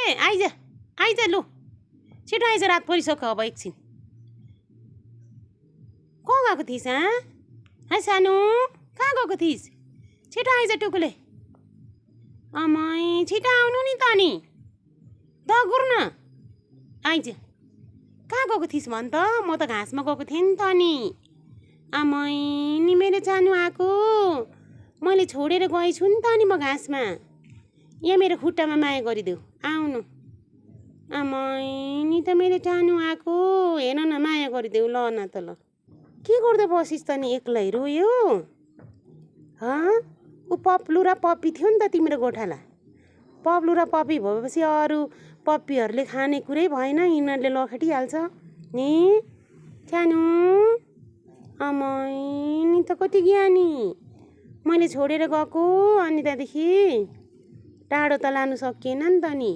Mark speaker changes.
Speaker 1: आइज लु छिटो आइज रात परिसक्यो अब एकछिन कहाँ गएको थिइस् है सानो कहाँ गएको थिइस् छिटो आइज टुकुले अमै छिटो आउनु नि त नि दगुर न आइज कहाँ गएको थिइस् भन् त म त घाँसमा गएको थिएँ नि त नि आमै नि मेरो जानु आएको मैले छोडेर गएछु नि त नि म घाँसमा यहाँ मेरो खुट्टामा माया गरिदेऊ आउनु आमै नि त मेरो जानु आएको हेर न माया गरिदेऊ ल न त ल के गर्दै बसिस् त नि एक्लै रोयो ऊ पप्लु र पप्पी थियो नि त तिम्रो गोठाला पप्लु र पप्पी भएपछि अरू पप्पीहरूले खाने कुरै भएन यिनीहरूले लखेटिहाल्छ नि सानो आमै नि त कति ज्ञानी मैले छोडेर गएको अनि त्यहाँदेखि टाढो त लानु सकिएन नि त नि